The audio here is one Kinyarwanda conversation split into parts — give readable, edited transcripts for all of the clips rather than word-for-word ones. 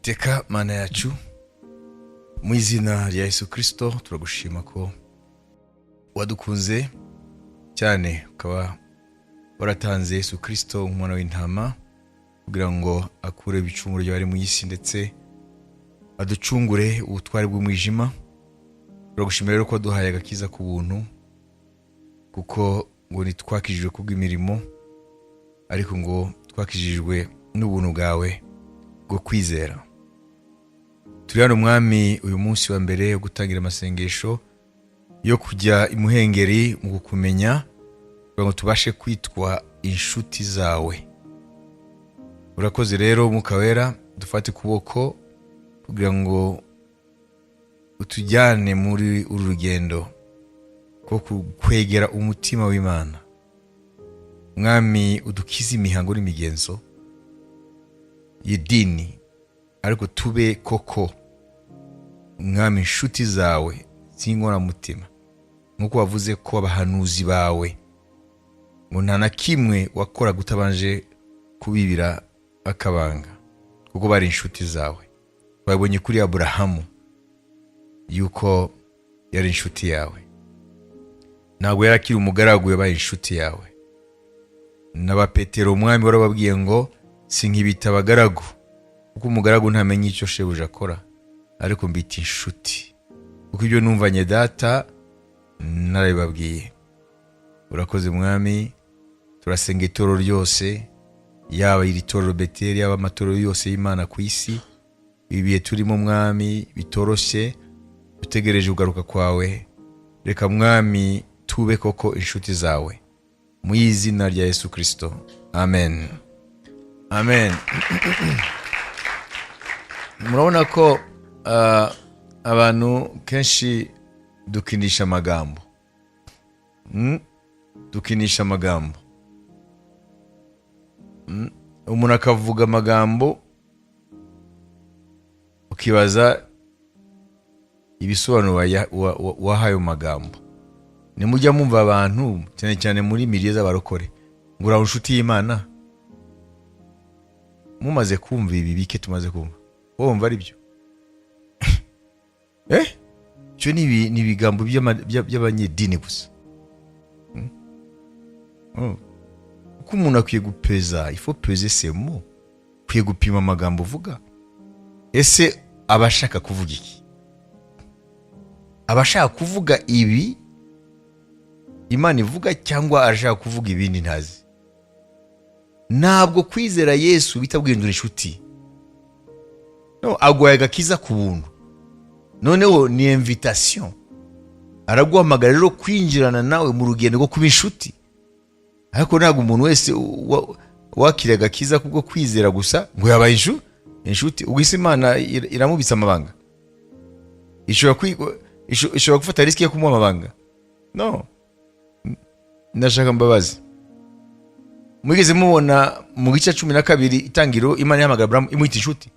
Uwiteka Mana yacu, mu izina rya Yesu Kirisito, turagushima ko wadukunze cyane, ukaba waratanze Yesu Kirisito umwana w'intama kugira ngo akure ibicumuro by'abari mu isi ndetse aducungure ubutware bw'umwijima. Turagushimira rero ko waduhaye agakiza ku buntu, kuko ngo ntitwakijijwe kubw'imirimo, ariko ngo twakijijwe n'ubuntu bwawe bwo kwizera. Turi hano, Mwami, uyu munsi wa mbere wo gutangira amasengesho yo kujya imuhengeri mu kukumenya, kugira ngo tubashe kwitwa inshuti zawe. Urakoze rero, Mwuka Wera, dufate ukuboko kugira ngo utujyane muri uru rugendo rwo kwegera umutima w'Imana. Mwami, udukize imihango n'imigenzo y'idini, ariko tube koko, Mwami, inshuti zawe z'inkoramutima, nk'uko wavuze ko abahanuzi bawe ngo nta na kimwe wakoraga utabanje kubibira akabanga, kuko bari inshuti zawe. Twabonye kuri Aburahamu yuko yari inshuti yawe. Ntabwo yari akiri umugaragu, yabaye inshuti yawe. N'aba Petero, Umwami, warababwiye ngo: "Sinkibita abagaragu, kuko umugaragu ntamenya icyo shebuja akora, ariko mbita inshuti, kuko ibyo numvanye Data narabibabwiye." Urakoze, Mwami. Turasenga itorero ryose, yaba iri torero Beteri, yaba amatorero yose y'Imana ku isi. Ibi bihe turimo, Mwami, bitoroshye, dutegereje kugaruka kwawe. Reka, Mwami, tube koko inshuti zawe, mu izina rya Yesu Kirisito, amen, amen. Murabona ko abantu kenshi dukinisha amagambo. Dukinisha amagambo. Umuntu akavuga amagambo ukibaza ibisobanuro wahaye ayo magambo. Nimujya mumva abantu, cyane cyane muri milieu z'abarokore, ngo uraho inshuti y'Imana, mumaze kumva ibi bike tumaze kumva, wowe wumva ari byo? Icyo ni ibigambo by'abanyedini gusa. Kuko umuntu akwiye gupeza, il faut peser ses mots, ukwiye gupima amagambo uvuga. Ese aba ashaka kuvuga iki? Aba ashaka kuvuga ibi Imana ivuga, cyangwa arashaka kuvuga ibindi ntazi? Ntabwo kwizera Yesu bita guhindura inshuti. No aguhaye agakiza ku buntu, noneho ni invitation, araguhamagara rero kwinjirana nawe mu rugendo rwo kuba inshuti. Ariko ntabwo umuntu wese wakiriye agakiza kubwo kwizera gusa ngo yabaye inshuti. Ubwo isi Imana iramubitsa amabanga? Ishobora gufata risque yo kumuha amabanga? No ndashaka mbabazi, mwigeze mubona mu gice 12 Itangiro Imana ihamagara Aburahamu imwita inshuti?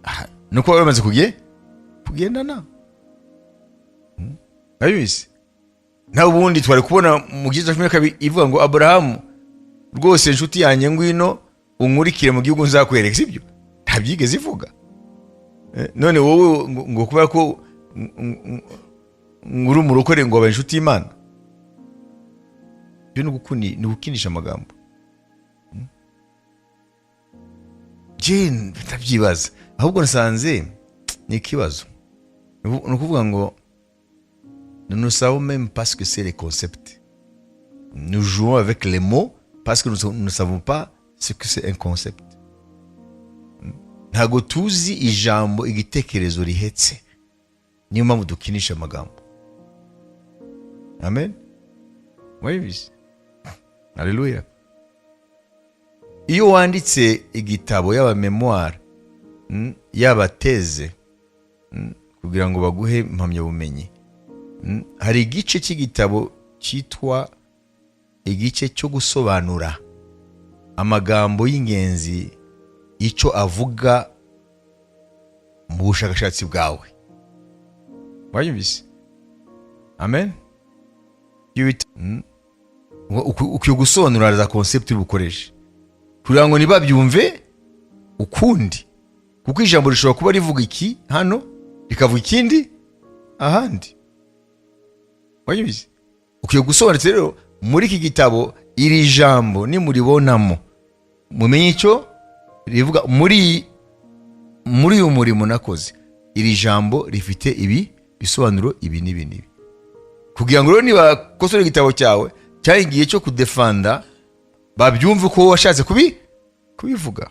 Ah, ni uko bari bamaze kugendana. Urabizi, nawe ubundi twari kubona mu gice cya 12 ivuga ngo: "Aburahamu rwose, inshuti yanjye, ngwino unkurikire mu gihugu nzakwereka." Sibyo? Ntabyigeze ivuga. None wowe ngo kubera ko ngo uri umurokore ngo wabaye inshuti y'Imana? Ibyo ni ugukinisha amagambo. Je ndabyibaza, ahubwo nsanze ni ikibazo. Ni ukuvuga ngo nous ne savons même pas ce que c'est, les concepts. Nous jouons avec les mots parce que nous ne savons pas ce que c'est, un concept. Ntabwo tuzi ijambo igitekerezo rihetse, niyo mpamvu dukinisha amagambo. Amen, murabizi, haleluya. Iyo wanditse igitabo, yaba mémoire, yaba thèse, kugira ngo baguhe impamyabumenyi, hari igice cy'igitabo cyitwa igice cyo gusobanura amagambo y'ingenzi, icyo avuga mu bushakashatsi bwawe. Wayumvise? Amen. Iyo ukwiye gusobanura za concept uri bukoreshe kugira ngo ntibabyumve ukundi, kuko Kuko ijambo rishobora kuba rivuga iki hano, rikavuga ikindi ahandi. Wabizi, ukwiye gusobanutse rero muri iki gitabo, iri jambo nimuribonamo mumenye icyo rivuga muri uyu murimo nakoze. Iri jambo rifite ibi bisobanuro, ibi n'ibi n'ibi, kugira ngo rero nibakosora igitabo cyawe cyari igihe cyo kudefanda, babyumve uko washatse kubivuga.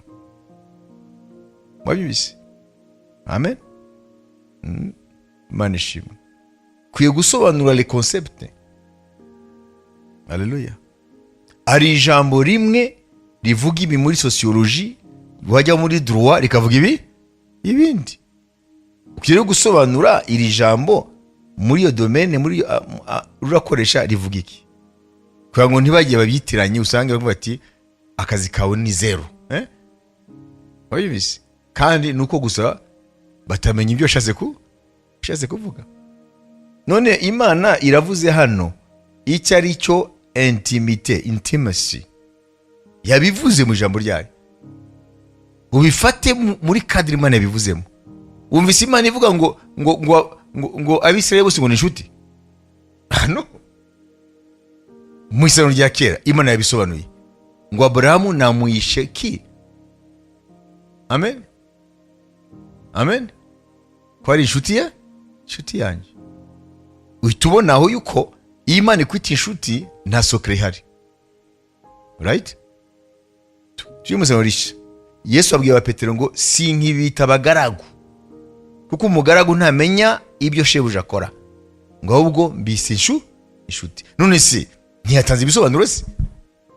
Wabyumvise? Amen. Imana ishimwe. Ukwiye gusobanura le concept. Haleluya. Hari ijambo rimwe rivuga ibi muri sociologie, wajya muri droit rikavuga ibi ibindi. Ukwiye rero gusobanura iri jambo muri iyo domaine muri rurakoresha rivuga iki, kugira ngo ntibajye babyitiranye, usange bavuga ati akazi kawe ni zero, eh? Wabyumvise? Kandi ni uko gusa batamenya ibyo washatse kuvuga. None Imana iravuze hano icyo ari cyo intimité, intimacy, yabivuze mu ijambo ryayo. Ubifate muri cadre Imana yabivuzemo. Wumvise Imana ivuga ngo Abisirayeli bose ngo ni inshuti? Hano mu Isezerano rya Kera Imana yabisobanuye ngo Aburahamu namuyishe ki? Amen, amen. Ko ari inshuti ye, inshuti yanjye. Uhita ubona aho yuko iyo Imana ikwita inshuti, nta secret ihari, right? Turi mu Isezerano Rishya, Yesu abwiye ba Petero ngo sinkibita abagaragu, kuko umugaragu ntamenya ibyo shebuja akora, ngo ahubwo mbise inshuti. None se ntiyatanze ibisobanuro se?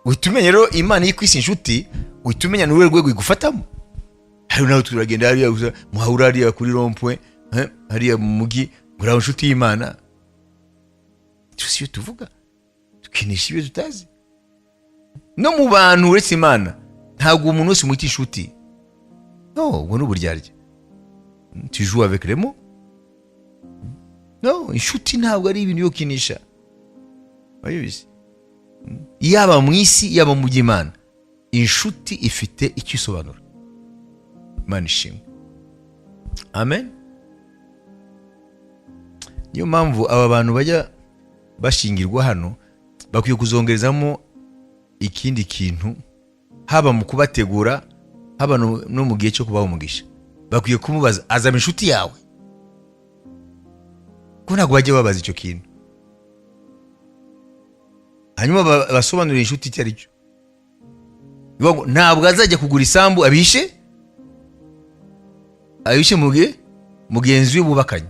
Uhita umenya rero, Imana iyo ikwise inshuti, uhita umenya n'uruhe rwego igufatamo. Hari nawe turagenda hariya gusa muhahura hariya kuri rond-point, hariya mu mujyi, ngo uraho inshuti y'Imana. Tuzi iyo tuvuga, tukinisha ibyo tutazi. No mu bantu uretse Imana, ntabwo umuntu wese umwita inshuti. No, ubwo ni uburyarya, tu joues avec les mots. No, inshuti ntabwo ari ibintu byo gukinisha. Urabizi, yaba mu isi, yaba mu by'Imana, inshuti ifite icyo isobanura. Imana ishimwe. Amen. Niyo mpamvu aba bantu bajya bashingirwa hano bakwiye kuzongerezamo ikindi kintu, haba mu kubategura, haba no mu gihe cyo kubaha umugisha. Bakwiye kumubaza azaba inshuti yawe, ko ntabwo bajya babaza icyo kintu. Hanyuma basobanurire inshuti icyo ari cyo. Bivuga ngo ntabwo azajya kugura isambu abishe muge mugenzi we bubakanye.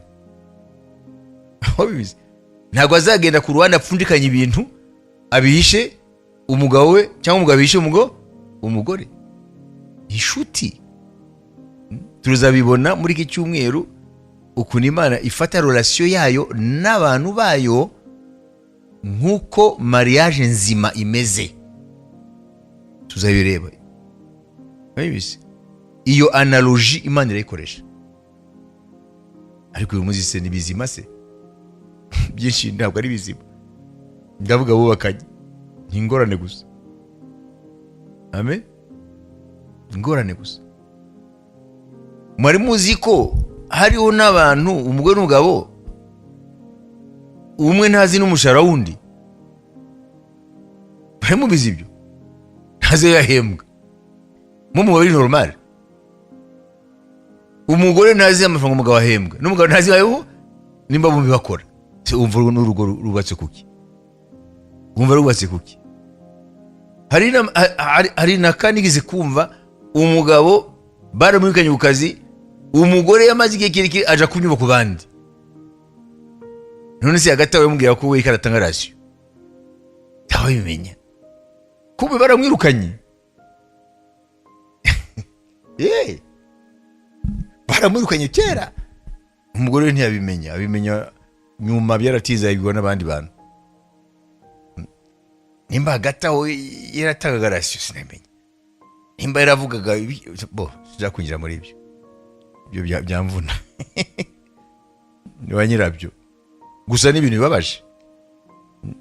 Wabizi, ntabwo azagenda ku ruhande apfundikanya ibintu abihishe umugabo we, cyangwa umugabo abihishe umugore. Inshuti tuzabibona muri iki cyumweru, ukuntu Imana ifata relation yayo n'abantu bayo, nk'uko mariage nzima imeze. Tuzabireba. Urabizi, iyo analogie Imana irayikoresha. Ariko uyu munsi se ni bizima se? Byinshi ntabwo ari bizima. Ndavuga bubakanye, ni ingorane gusa. Amen, ingorane gusa. Mwari muzi ko hariho n'abantu, umugore n'umugabo, umwe ntazi n'umushahara w'undi? Mwari mubizi ibyo? Ntazi ayo yahembwa. Mu mubiri normal, umugore ntazi amafaranga umugabo ahembwa, n'umugabo ntazi ayo, nimba bombi bakora. Se wumva n'urugo rubatse kuki? Wumva rubatse kuki? Hari na kanigeze kumva umugabo baramwirukanye ku kazi, umugore yamaze igihe kirekire aja kunyuba ku bandi. None se hagati aho yamubwira ko we karatanga ration, ntawabimenya kumbe baramwirukanye? Baramwirukanye kera, umugore we ntiyabimenya, abimenya nyuma, byaratinze, abibwirwa n'abandi bantu. Nimba hagati aho yaratangaga ration, sinamenya nimba yaravugaga bo sinshaka kwinjira muri ibyo. Ibyo byamvuna, ni ba nyirabyo gusa. Ni ibintu bibabaje.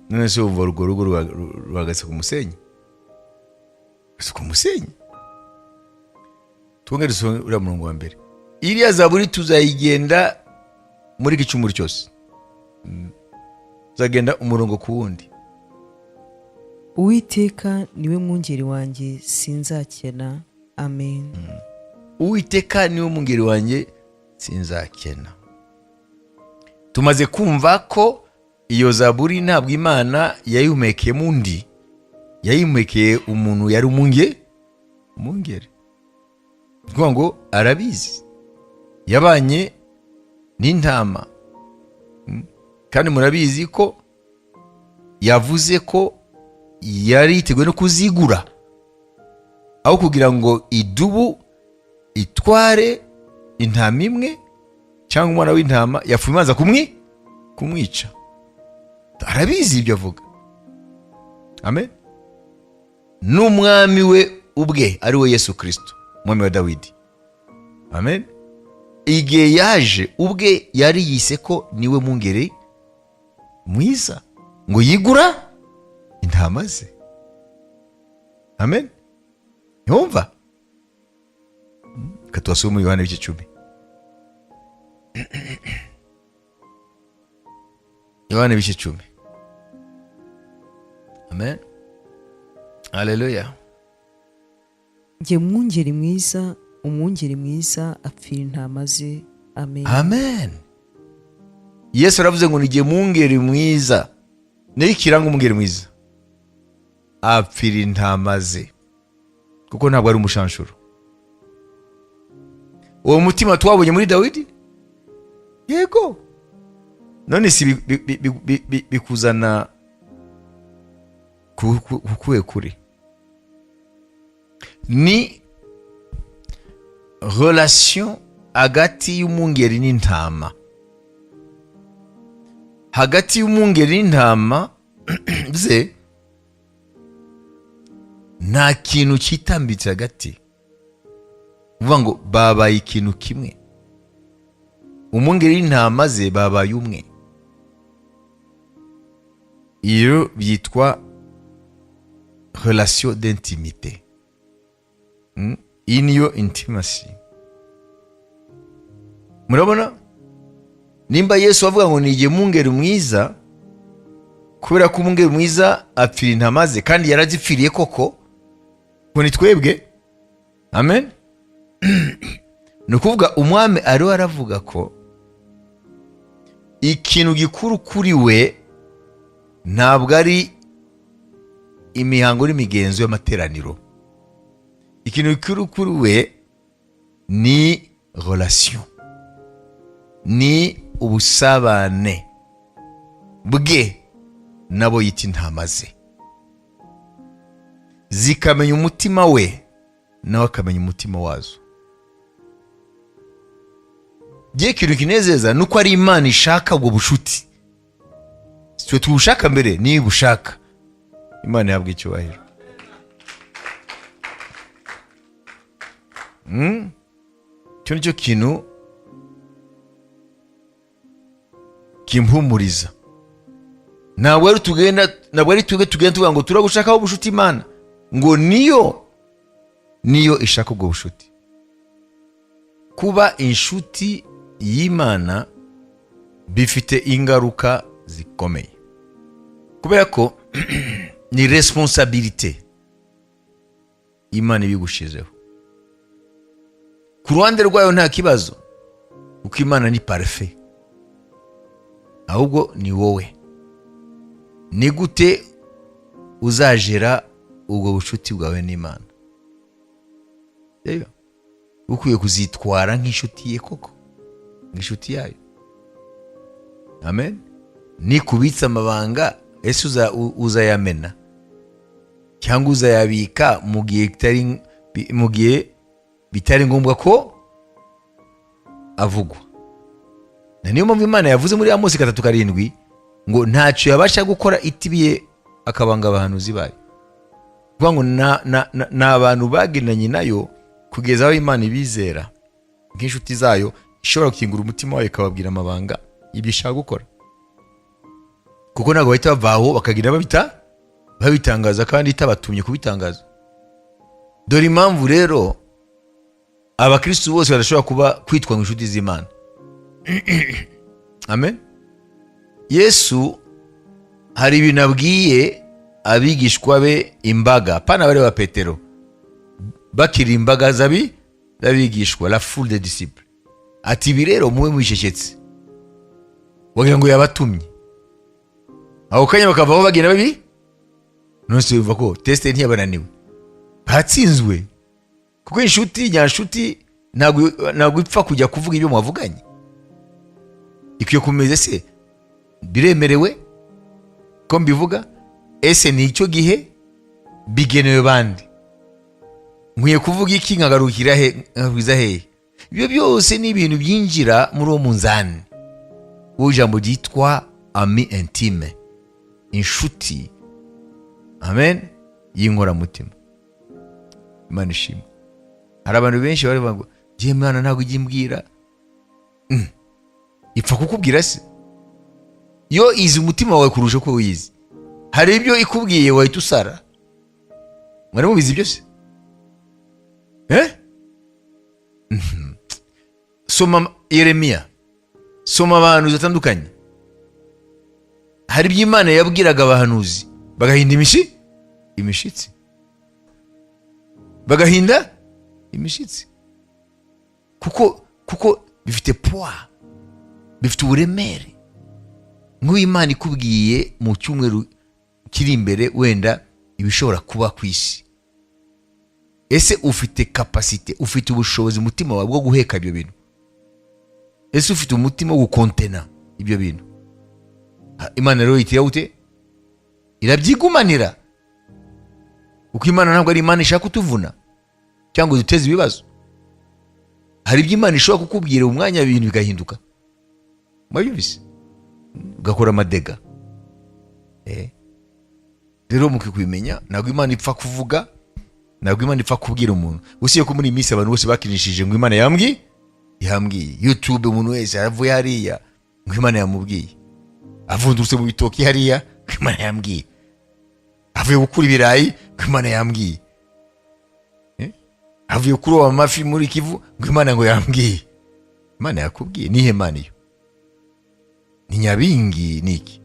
None se wumva urwo rugo ruhagaze ku musenyi? Ruhagaze ku musenyi. Twongere dusome uriya murongo wa mbere. Iriya zaburi tuzayigenda muri iki cyumweru cyose. Tuzagenda umurongo ku wundi. Uwiteka niwe mwungeri wanjye, sinzakena. Amen. Uwiteka niwe mwungeri wanjye, sinzakena. Tumaze kumva ko iyo zaburi ntabwo Imana yayihumekeyemo undi, yayihumekeye umuntu yari umungeri. Ni ukuvuga ngo arabizi, yabanye n'intama. Kandi murabizi ko yavuze ko yari yiteguye no kuzigura aho kugira ngo idubu itware intama imwe cyangwa umwana w'intama, yapfuye imanza kumwica. Arabizi ibyo avuga. Amen. N'umwami we ubwe, ari we Yesu Kirisito, umwami wa Dawidi, amen, igihe yaje ubwe yari yise ko niwe mwungeri mwiza, ngo yigura intama ze. Amen. Ntiwumva? Reka tubasome muri Yohana ibice 10. Yohana ibice 10. Amen, haleluya. Njye mwungeri mwiza, umwungeri mwiza apfira intama ze. Amen. Amen. Yesu aravuze ngo ni mwungeri mwiza. Niyo ikiranga umwungeri mwiza, apfira intama ze, kuko ntabwo ari umushanshuro. Uwo mutima twabonye muri Dawidi, yego. None si bikuzana kukuwe kure? Ni relation hagati y'umwungeri n'intama. Hagati y'umwungeri n'intama ze nta kintu cyitambitse hagati, uvuga ngo babaye ikintu kimwe. Umwungeri n'intama ze babaye umwe. Iyo byitwa relation d'intimité. Iyi niyo intimacy. Murabona nimba Yesu avuga ngo ni igihe mwungeri mwiza, kubera ko umwungeri mwiza apfira intama ze, kandi yarazipfiriye koko, ngo ni twebwe. Amen. Ni ukuvuga umwami ariwe aravuga ko ikintu gikuru kuri we ntabwo ari imihango n'imigenzo y'amateraniro. Ikintu gikuru kuri we ni relation, ni ubusabane bwe nabo yita intama ze, zikamenya umutima we, nawe akamenya umutima wazo. Bye ikintu kinezeza ni uko ari Imana ishaka ubwo bushuti, twe tubushaka mbere niyo ibushaka. Imana ihabwa icyubahiro. Icyo nicyo kintu kimpumuriza. Ntabwo ari tugenda, ntabwo ari twebwe tugenda tuvuga ngo turagushakaho ubushuti Imana, ngo niyo ishaka ubwo bushuti. Kuba inshuti y'Imana bifite ingaruka zikomeye, kubera ko ni responsabilité Imana ibigushizeho. Ku ruhande rwayo nta kibazo, kuko Imana ni parfait, ahubwo ni wowe. Ni gute uzajera ubwo bucuti bwawe n'Imana? Rero ukwiye kuzitwara nk'inshuti ye koko, nk'inshuti yayo. Amen. Nikubitsa amabanga, ese uzayamena cyangwa uzayabika mu gihe bitari ngombwa ko avugwa? Na niyo mpamvu Imana yavuze muri Amosi 3:7 ngo ntacyo yabasha gukora itibiye akabanga abahanuzi bayo. Kuvuga ngo ni abantu bagendanye nayo kugeza aho Imana ibizera nk'inshuti zayo, ishobora gukingura umutima wayo ikababwira amabanga ibyo ishaka gukora, kuko ntabwo bahita bava aho bakagira babitangaza kandi itabatumye kubitangaza. Dore impamvu rero Abakristu bose badashobora kuba kwitwa ngo inshuti z'Imana. Amen. Yesu hari ibintu abwiye abigishwa be, imbaga, pana bari ba Petero, bakiri imbaga z'abigishwa, la foule de disciples, ati: "Ibi rero mube mwicecetse." Wagira ngo yabatumye ako kanya, bakavaho bagenda babi. None bivuga ko test ntiyabananiwe, batsinzwe, kuko inshuti nyanshuti ntabwo ipfa kujya kuvuga ibyo mwavuganye. Ikwiye kumeza: ese biremerewe ko mbivuga? Ese ni icyo gihe bigenewe bande? Nkwiye kuvuga iki, nkagarukira he, nkagwiza hehe? Ibyo byose ni ibintu byinjira muri uwo munzani w'ijambo ryitwa ami intime, inshuti, amen, y'inkoramutima. Imana ishimwe. Hari abantu benshi bari bavuga ngo: "Njye Imana ntabwo ijya imbwira." Ipfa kukubwira se? Yo izi umutima wawe kurusha uko wiyizi. Hari ibyo ikubwiye wahita usara. Mwari mubizi byose, eh? Soma Yeremiya, soma abahanuzi batandukanye. Hari ibyo Imana yabwiraga abahanuzi bagahinda imishitsi, bagahinda imishitsi, kuko bifite poids, bifite uburemere. Nk'uyu, Imana ikubwiye mu cyumweru kiri imbere wenda ibishobora kuba ku isi, ese ufite capacité, ufite ubushobozi umutima wawe bwo guheka ibyo bintu? Ese ufite umutima wo gukontena ibyo bintu? Imana rero yitira gute? Irabyigumanira, kuko Imana ntabwo ari Imana ishaka kutuvuna cyangwa duteze ibibazo. Hari ibyo Imana ishobora kukubwira umwanya, ibintu bigahinduka. Mwabyumvise, ugakora amadega. Rero mukwiye kubimenya, ntabwo Imana ipfa kuvuga, ntabwo Imana ipfa kubwira umuntu. Usibye ko muri iyi minsi abantu bose bakinishije ngo Imana yambwiye. YouTube, umuntu wese aravuye hariya ngo Imana yamubwiye, avundurutse mu bitoki hariya ngo Imana yambwiye, avuye gukura ibirayi ngo Imana yambwiye, avuye kuroba amafi muri Kivu ngo Imana ngo yambwiye. Imana yakubwiye nihe? Mana iyo ni nyabingi, ni iki?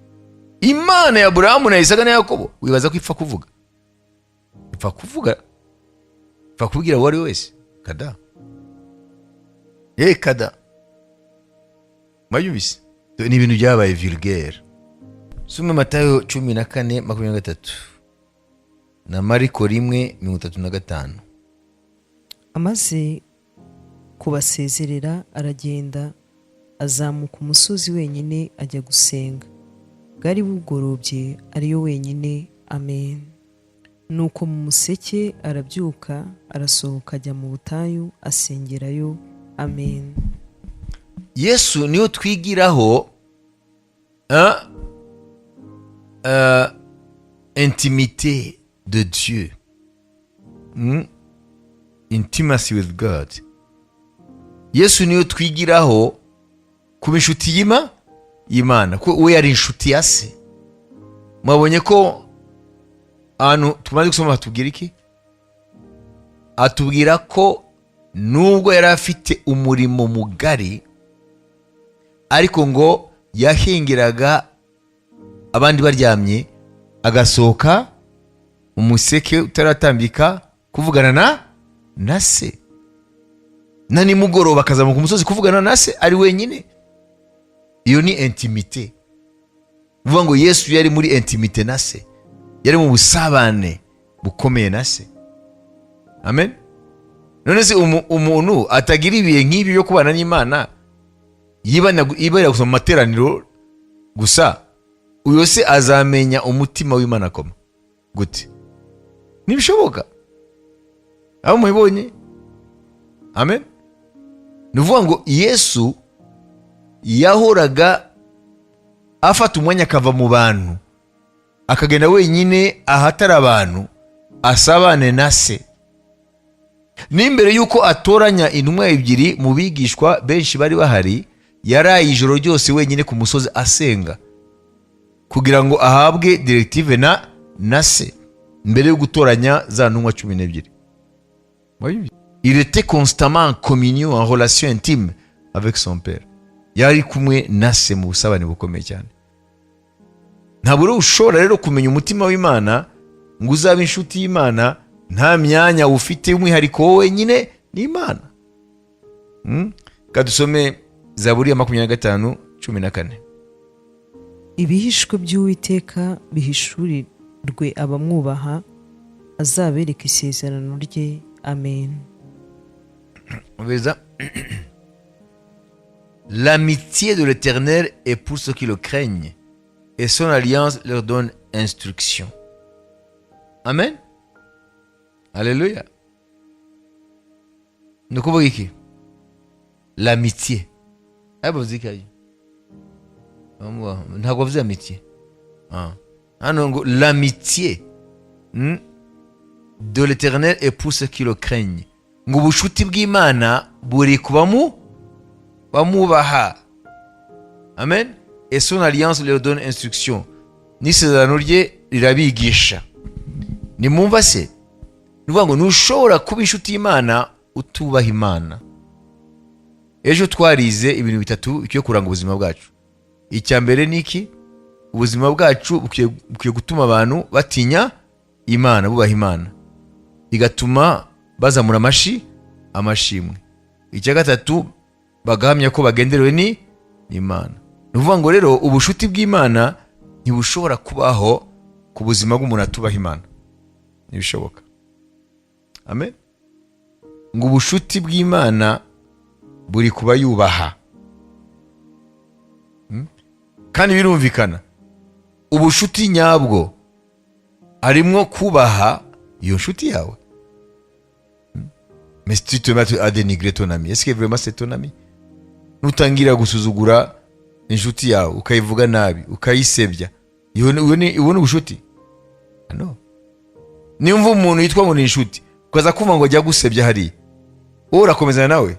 Imana ya Aburahamu na Isaka na Yakobo, wibaza ko ipfa kuvuga, ipfa kuvuga, ipfa kubwira uwo ari we wese? Kada ye kada. Mwabyumvise, ni ibintu byabaye vulgaire. Soma Matayo 14:23 na Mariko 1:35. Amaze kubasezerera aragenda, azamuka umusozi wenyine, ajya gusenga. Bwari bugorobye, ariyo wenyine. Amen. Nuko mu museke arabyuka, arasohoka, ajya mu butayu, asengerayo. Amen. Yesu niyo twigiraho intimité de Dieu. Intimacy with God. Yesu niyo twigiraho kuba inshuti y'Imana, ko we yari inshuti ya Se. Mwabonye ko ahantu tumaze gusoma hatubwira iki? Atubwira ko nubwo yari afite umurimo mugari, ariko ngo yahengeraga abandi baryamye, agasohoka umuseke utaratambika kuvugana na se, na nimugoroba akazamuka umusozi kuvugana na se ari wenyine. Iyo ni intimité. Uvuga ngo Yesu yari muri intimité na Se, yari mu busabane bukomeye na Se. Amen. None se umuntu atagira ibihe nk'ibi byo kubana n'Imana, yibana gusa mu materaniro gusa, uyo se azamenya umutima w'Imana koma gute? Ntibishoboka. Aho mubibonye, amen. Ni ukuvuga ngo Yesu yahoraga afata umwanya akava mu bantu, akagenda wenyine ahatari abantu, asabane na Se. N'imbere y'uko atoranya intumwa ebyiri mu bigishwa benshi bari bahari, yaraye ijoro ryose wenyine ku musozi asenga, kugira ngo ahabwe directive na Se mbere yo gutoranya za ntumwa 12. Il était constamment en communion, en relation intime avec son père. Yari kumwe na se mu busabane bukomeye cyane. Ntabwo rero ushobora rero kumenya umutima w'Imana ngo uzabe inshuti y'Imana nta myanya ufite y'umwihariko wowe wenyine n'Imana. Reka dusome Zaburi ya 25:14. Ibihishwe by'Uwiteka bihishurirwe abamwubaha, azabereka isezerano rye. Amen. Umviriza. L'amitié de l'Éternel est pour ceux qui le craignent, et son alliance leur donne instruction. Amen. Alléluia. Ni ukuvuga iki? L'amitié. Ayo bavuze iki ayo? Ntabwo bavuze amitié. Ah. Hano ngo l'amitié de l'Éternel est pour ceux qui le craignent. Ngo ubucuti bw'Imana buri ku bamubaha. Amen. Et son alliance leur donne instruction. N'isezerano rye rirabigisha. Nimwumva se? Ni ukuvuga ngo ntushobora kuba inshuti y'Imana utubaha Imana. Ejo twarize ibintu bitatu bikwiye kuranga ubuzima bwacu. Icya mbere ni iki? Ubuzima bwacu bukwiye gutuma abantu batinya Imana, bubaha Imana, bigatuma bazamura amashimwe. Icya gatatu, bagahamya ko bagenderewe ni Imana. Ni ukuvuga ngo rero ubushuti bw'Imana ntibushobora kubaho ku buzima bw'umuntu atubaha Imana, ntibishoboka. Amen. Ngo ubushuti bw'Imana buri kuba yubaha. Kandi birumvikana, ubushuti nyabwo harimwo kubaha iyo nshuti yawe. Mais si tu te mets à dénigrer ton ami, est-ce que vraiment c'est ton ami? Nutangira gusuzugura inshuti yawe, ukayivuga nabi, ukayisebya, iyo ni ubushuti? No nimba umuntu yitwa ngo ni inshuti, ukaza kumva ngo ajya gusebya hariya, wowe urakomezana nawe?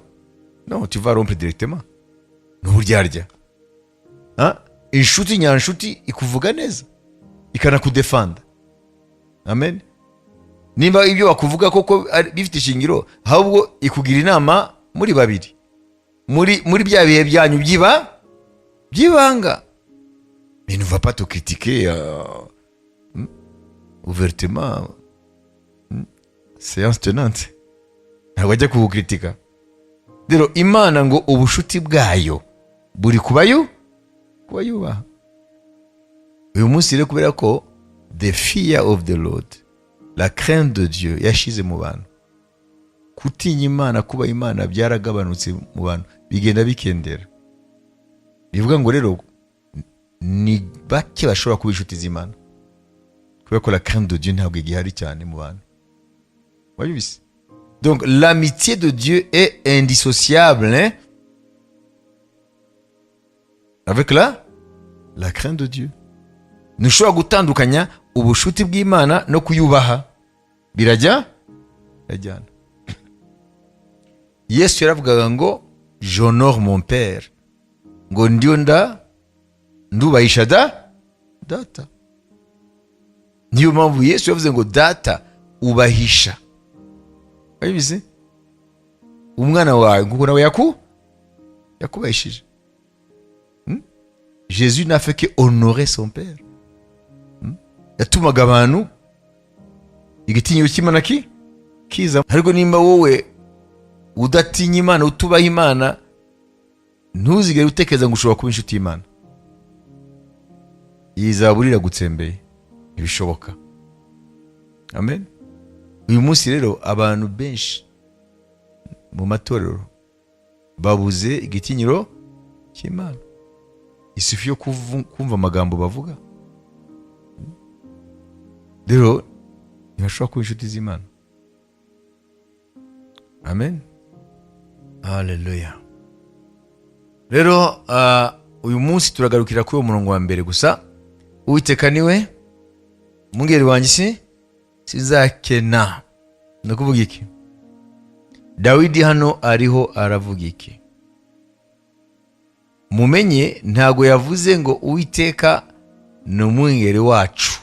No, tu vas rompre directement. Ni uburyarya. Ah, inshuti nyanshuti ikuvuga neza, ikanakudefanda. Amen. Nimba ibyo bakuvuga koko bifite ishingiro, ahubwo ikugira inama muri babiri, muri bya bihe byanyu by'ibanga. Mais ne va pas te critiquer ouvertement, séance tenante. Ntabwo ajya kugukritika. Rero Imana ngo ubushuti bwayo buri kubayo kuba yubaha. Uyu munsi rero, kubera ko the fear of the Lord, la crainte de Dieu yashize mu bantu, gutinya Imana, kuba Imana byaragabanutse mu bantu, bigenda bikendera. Bivuga ngo rero ni bake bashobora kuba inshuti z'Imana, kubera ko la crainte de Dieu ntabwo igihari cyane mu bantu. Wabyumvise? Donc l'amitié de Dieu est indissociable, hein, avec la crainte de Dieu. Ntushobora gutandukanya ubushuti bw'Imana no kuyubaha, birajyana. Yesu yaravugaga ngo "J'honore mon père", ngo ndiyo ndubahisha data. Niyo mpamvu Yesu yavuze ngo "Data, ubahisha", wabizi, "umwana wawe nkuko nawe yakubahishije." Jésus n'a fait que honorer son père. Yatumaga abantu igitinyiro cy'Imana kiza. Ariko nimba wowe udatinya Imana, utubaha Imana, ntuzigere utekereza ngo ushobora kuba inshuti y'Imana. Iyi zaburi iragutsembeye, ntibishoboka. Amen. Uyu munsi rero abantu benshi mu matorero babuze igitinyiro cy'Imana. Isufi yo kumva amagambo bavuga, rero ntibashobora kuba inshuti z'Imana. Amen, haleluya. Rero uyu munsi turagarukira kuri uwo murongo wa mbere gusa. Uwiteka niwe umwungeri wanjye, si sizakena. Ni ukuvuga iki? Dawidi hano ariho aravuga iki? Mumenye, ntabwo yavuze ngo Uwiteka ni umwungeri wacu,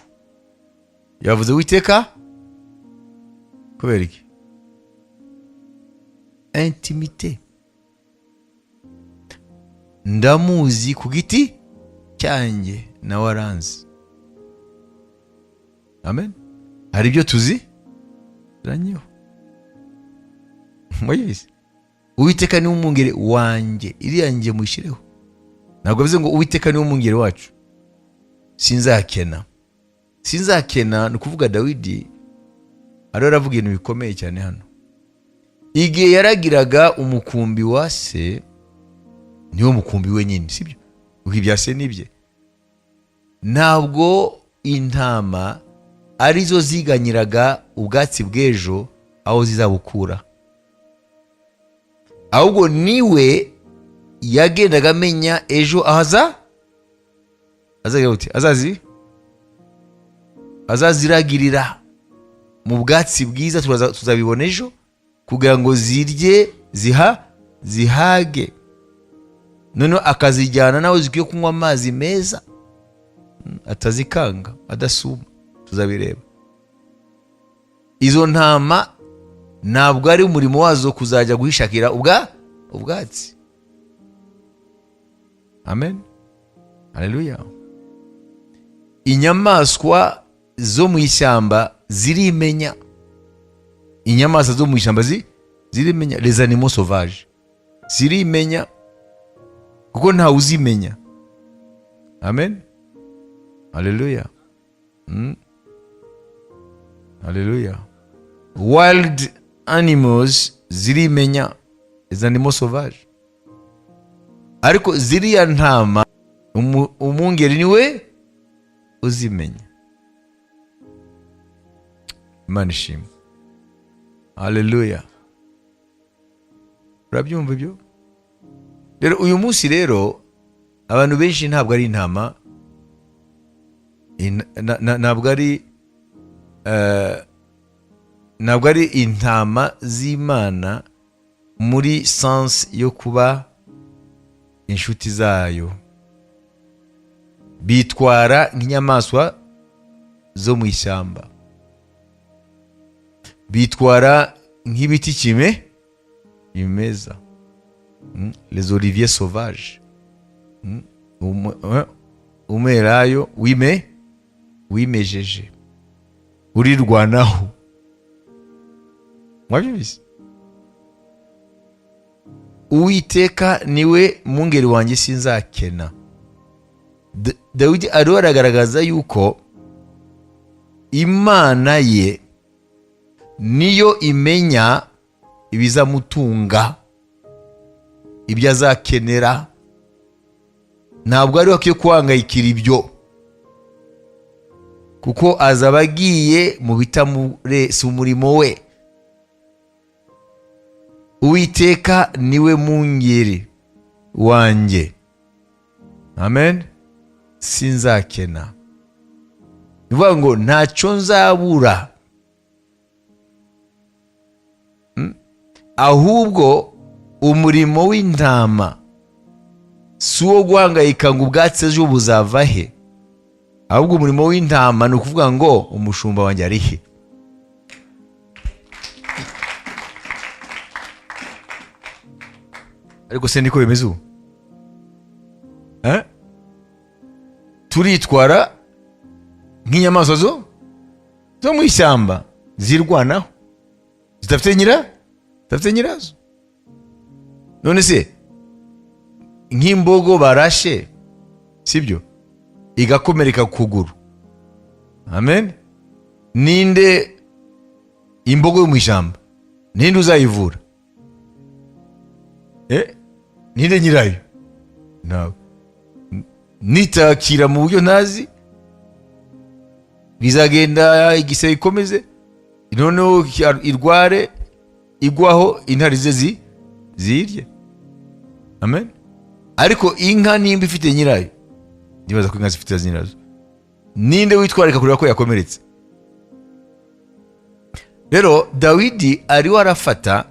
yavuze Uwiteka. Kubera iki? Intimité. Ndamuzi ku giti cyanjye, nawe aranzi. Amen. Hari ibyo tuzi turanyeho mwabizi. Uwiteka niwe umwungeri wanjye. Iriya njye muyishyireho. Ntabwo bivuze ngo Uwiteka niwe umwungeri wacu sinzakena. Sinzakena ni ukuvuga Dawidi ariho aravuga ibintu bikomeye cyane hano. Igihe yaragiraga umukumbi wa se, niwo mukumbi we nyine, sibyo? Kuko ibya se nibye. Ntabwo intama arizo ziganyiraga ubwatsi bw'ejo aho zizabukura, ahubwo niwe yagendaga amenya ejo ahaza azagira gute, azazi azaziragirira mu bwatsi bwiza, tuzabibona ejo, kugira ngo zirye zihage, noneho akazijyana nawe zikwiye kunywa amazi meza, atazikanga, adasuma. Tuzabireba. Izo ntama ntabwo ari umurimo wazo kuzajya guhishakira ubwatsi. Amen, haleluya. Inyamaswa zo mu ishyamba zirimenya. Inyamaswa zo mu ishyamba zirimenya. Les animaux sauvages zirimenya, kuko ntawe uzimenya. Amen, haleluya. Haleluya. Wild animals zirimenya, les animaux sauvages. Ariko ziriya ntama, umwungeri niwe uzimenya. Imana ishimwe, haleluya. Urabyumva ibyo? Rero uyu munsi rero abantu benshi ntabwo ari intama, ntabwo ari intama z'Imana muri sens yo kuba inshuti zayo. Bitwara nk'inyamaswa zo mu ishyamba, bitwara nk'ibiti kimeza, les oliviers sauvages. Umwelayo wimejeje, urirwanaho. Mwabyumvise? Uwiteka niwe mwungeri wanjye, sinzakena. Dawidi ariho aragaragaza yuko Imana ye niyo imenya ibizamutunga, ibyo azakenera. Ntabwo ari we akwiye guhangayikira ibyo, kuko azaba agiye mu bitamure, si umurimo we. Uwiteka niwe mwungeri wanjye, amen, sinzakena. Ni ukuvuga ngo ntacyo nzabura. Ahubwo umurimo w'intama si uwo guhangayika ngo ubwatsi ejo buzava he. Ahubwo umurimo w'intama ni ukuvuga ngo umushumba wanjye ari he? Ariko se niko bimeze ubu? Eh? Turitwara nk'inyamaswa zo mu ishyamba zirwanaho, zidafite nyirazo. None se nk'imbogo barashe, sibyo, igakomereka ku kuguru, amen, ninde, imbogo yo mu ishyamba, ninde uzayivura? Ninde nyirayo? Ntawe. Nitakira mu buryo ntazi, bizagenda igisebe ikomeze, noneho irware, igwaho, intare ze zirye. Amen. Ariko inka nimba ifite nyirayo, ndibaza ko inka zifite nyirazo, ninde witwararika kureba ko yakomeretse? Rero Dawidi ariwe arafata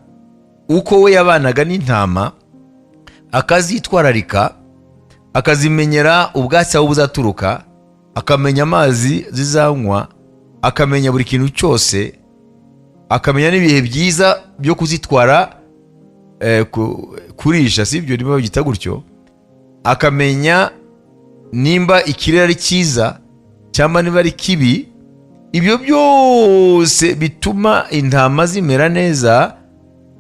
uko we yabanaga n'intama, akazitwararika, akazimenyera ubwatsi aho buzaturuka, akamenya amazi zizanywa, akamenya buri kintu cyose, akamenya n'ibihe byiza byo kuzitwara. kurisha, si ibyo niba babyita gutyo, akamenya nimba ikirere ari cyiza cyangwa niba ari kibi. Ibyo byose bituma intama zimera neza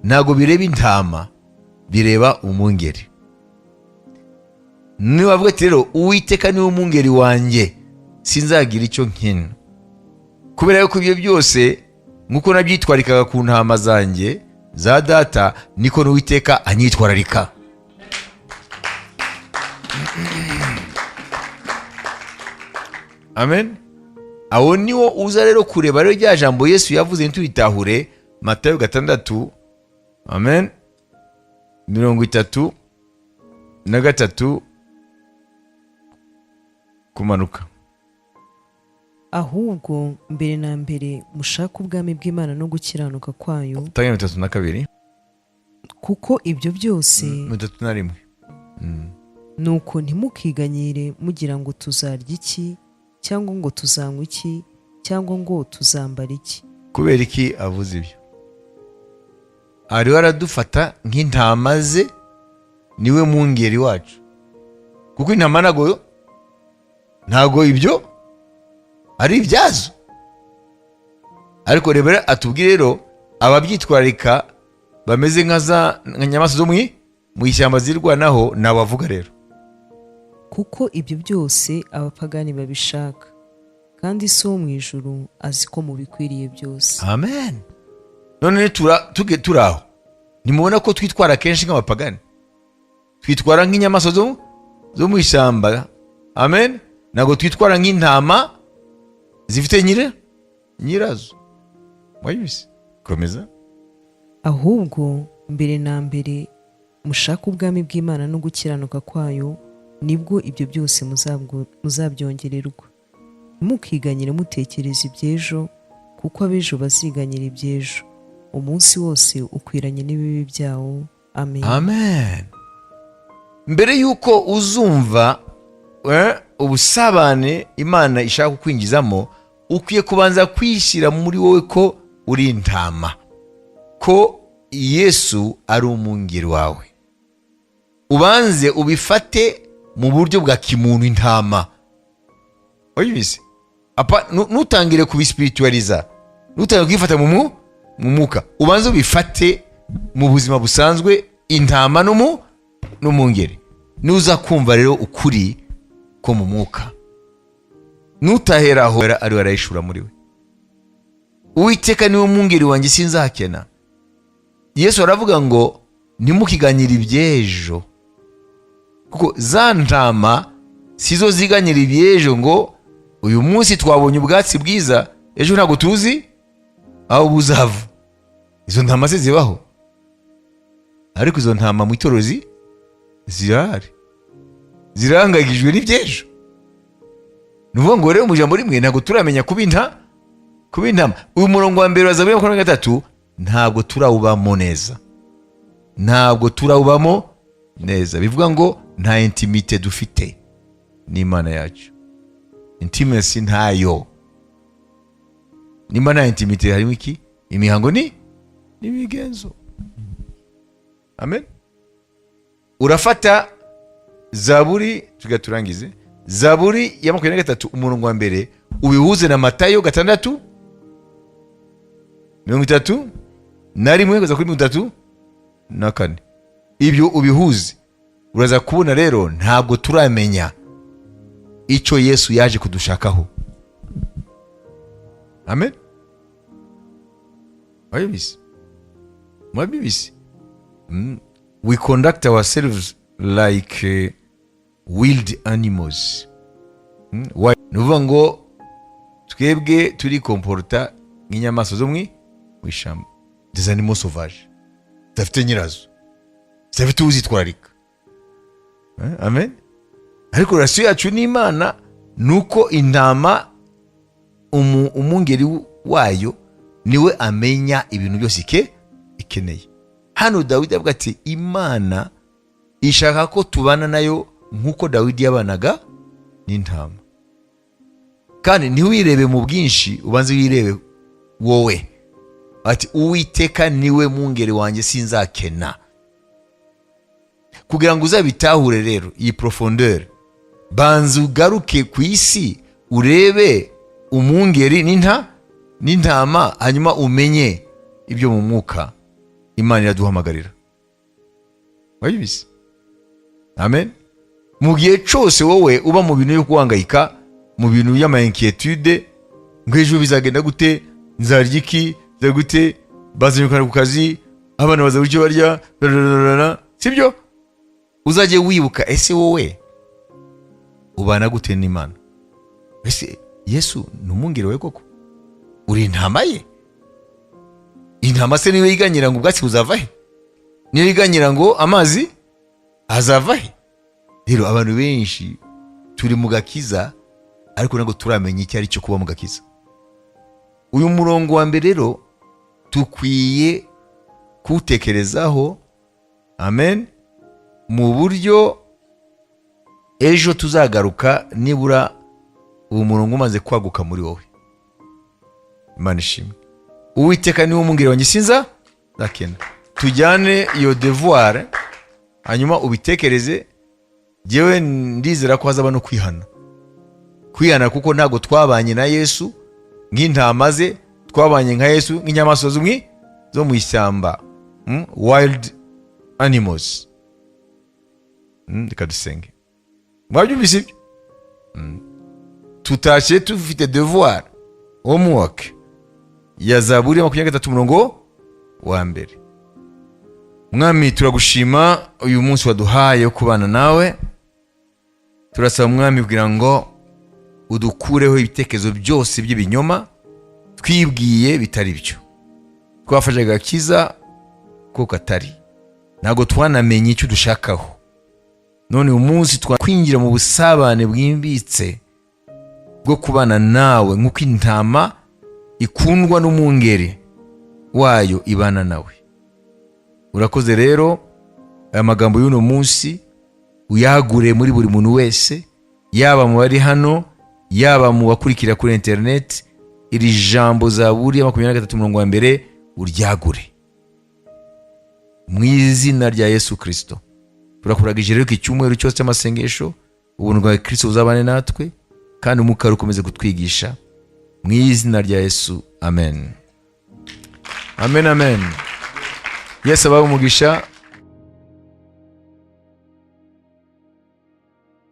ntabwo bireba intama, bireba umwungeri. Niba bavuga ati rero "Uwiteka niwe umwungeri wanjye, sinzagira icyo nkena", kubera yuko ibyo byose nk'uko nabyitwarikaga ku ntama zanjye za data, niko n'Uwiteka anyitwararika. Amen. Aho niwo uza rero kureba rero rya jambo Yesu yavuze ntitubitahure. Matayo 6, amen, 33 kumanuka. Ahubwo mbere na mbere mushake ubwami bw'Imana no gukiranuka kwayo, Matayo 32. kuko ibyo byose 31. Nuko ntimukiganyire mugira ngo tuzarya iki, cyangwa ngo tuzanywa iki, cyangwa ngo tuzambara iki. Kubera iki avuze ibyo? Ariwe aradufata nk'intama ze, niwe mwungeri wacu, kuko intama ntago ibyo ari ibyazo. Ariko reba atubwire rero ababyitwararika bameze nka za nyamaswa zo mu ishyamba zirwanaho, ni abavuga rero. Kuko ibyo byose abapagani babishaka, kandi So wo mu ijuru azi ko mubikwiriye byose. Amen. None turi aho, ntimubona ko twitwara kenshi nk'abapagani, twitwara nk'inyamaswa zo mu ishyamba? Amen. Ntabwo twitwara nk'intama zifite nyirazo. Wayibise, komeza. Ahubwo mbere na mbere mushake ubwami bw'Imana no gukiranuka kwayo, nibwo ibyo byose muzabyongererwa. Ntimukiganyire mutekereza iby'ejo, kuko ab'ejo baziganyira iby'ejo. Umunsi wose ukwiranye n'ibibi byawo. Amen. Amen. Mbere y'uko uzumva ubusabane Imana ishaka kukwinjizamo, ukwiye kubanza kwishyira muri wowe ko uri intama, ko Yesu ari umwungeri wawe. Ubanze ubifate mu buryo bwa kimuntu, intama wabizi. Ntutangire kubisipirituwariza, ntutangire kubifata mu mwuka, ubanze ubifate mu buzima busanzwe, intama n'umwungeri. Nuza kumva rero ukuri ko mu mwuka, nutahera aho ari arayishura muri we. "Uwiteka niwe mwungeri wanjye, sinzakena." Yesu aravuga ngo ntimukiganyire iby'ejo, kuko za ntama sizo ziganyira iby'ejo, ngo uyu munsi twabonye ubwatsi bwiza, ejo ntabwo tuzi aho buzava. Izo ntama se zibaho? Ariko izo ntama mu itorero zirahari, zirahangayikishijwe n'iby'ejo. Ni ukuvuga ngo rero mu ijambo rimwe ntabwo turamenya kuba intama. Uyu murongo wa mbere wa Zaburi 23 ntabwo turawubamo neza, ntabwo turawubamo neza. Bivuga ngo nta intimité dufite n'Imana yacu, intimacy ntayo. Nimba nta intimité, harimo iki? Imihango ni n'imigenzo. Amen. Urafata Zaburi, tugaturangize, Zaburi ya 23 umurongo wa mbere, ubihuze na Matayo 6 31 kugeza kuri 34. Ibyo ubihuze, uraza kubona rero ntabwo turamenya icyo Yesu yaje kudushakaho. Amen. Mwabizi, mwabizi. We conduct ourselves like wild animals. Why? Ni ukuvuga ngo twebwe turi komporta nk'inyamaswa zo mu ishyamba, des animaux sauvages, zidafite nyirazo, zidafite uzitwararika. Amen. Ariko relation yacu n'Imana ni uko intama umwungeri wayo niwe amenya ibintu byose ikeneye. Hano Dawidi avuga ati Imana ishaka ko tubana nayo nk'uko Dawidi yabanaga n'intama. Kandi ntiwirebe mu bwinshi, ubanze wirebe wowe. Ati "Uwiteka niwe mwungeri wanjye, sinzakena." Kugira ngo uzabitahure rero iyi profondeur, banza ugaruke ku isi, urebe umwungeri n'intama, hanyuma umenye ibyo mu mwuka Imana iraduhamagarira. Wabizi? Amen. Mu gihe cyose wowe uba mu bintu byo guhangayika, mu bintu by'ama inquiétude, ngo ejo bizagenda gute, nzarya iki, nzarya gute, bazanyukana ku kazi, abana bazabura icyo barya, blablabla, sibyo? Uzajye wibuka: ese wowe ubana gute n'Imana? Ese Yesu ni umwungeri wawe koko? Uri intama ye? Intama se niyo yiganyira ngo ubwatsi buzava he? Niyo yiganyira ngo amazi azava he? Rero abantu benshi turi mu gakiza, ariko ntabwo turamenya icyo ari cyo kuba mu gakiza. Uyu murongo wa mbere rero tukwiye kuwutekerezaho, amen, mu buryo ejo tuzagaruka nibura uwo murongo umaze kwaguka muri wowe. Imana ishimwe. Uwiteka niwe umwungeri wanjye, sinza zakena. Tujyane iyo devoir, hanyuma ubitekereze. Jyewe ndizera ko hazaba no kwihana, kwihana, kuko ntabwo twabanye na Yesu nk'intama ze, twabanye nka Yesu nk'inyamaswa zo mu ishyamba, Wild animals. Reka dusenge. Mwabyumvise ibyo? Tutashye tufite devoir, homework ya Zaburi ya 23 umurongo wa mbere. Mwami, turagushima uyu munsi waduhaye wo kubana nawe. Turasaba, Mwami, kugira ngo udukureho ibitekerezo byose by'ibinyoma twibwiye bitari byo. Twafashe agakiza ko katari, ntabwo twanamenye icyo dushakaho. None uyu munsi twakwinjira mu busabane bwimbitse bwo kubana nawe, nk'uko intama ikundwa n'umwungeri wayo ibana nawe. Urakoze rero. Aya magambo y'uno munsi uyagure muri buri muntu wese, yaba mu bari hano, yaba mu bakurikira kuri interineti. Iri jambo Zaburi ya 23 umurongo wa mbere uryagure mu izina rya Yesu Kirisito. Turakuragije rero ko icyumweru cyose cy'amasengesho ubuntu bwa Kirisito buzabane natwe, kandi Umwuka ukomeze kutwigisha mu izina rya Yesu. Amen, amen, amen. Yesu abahe umugisha.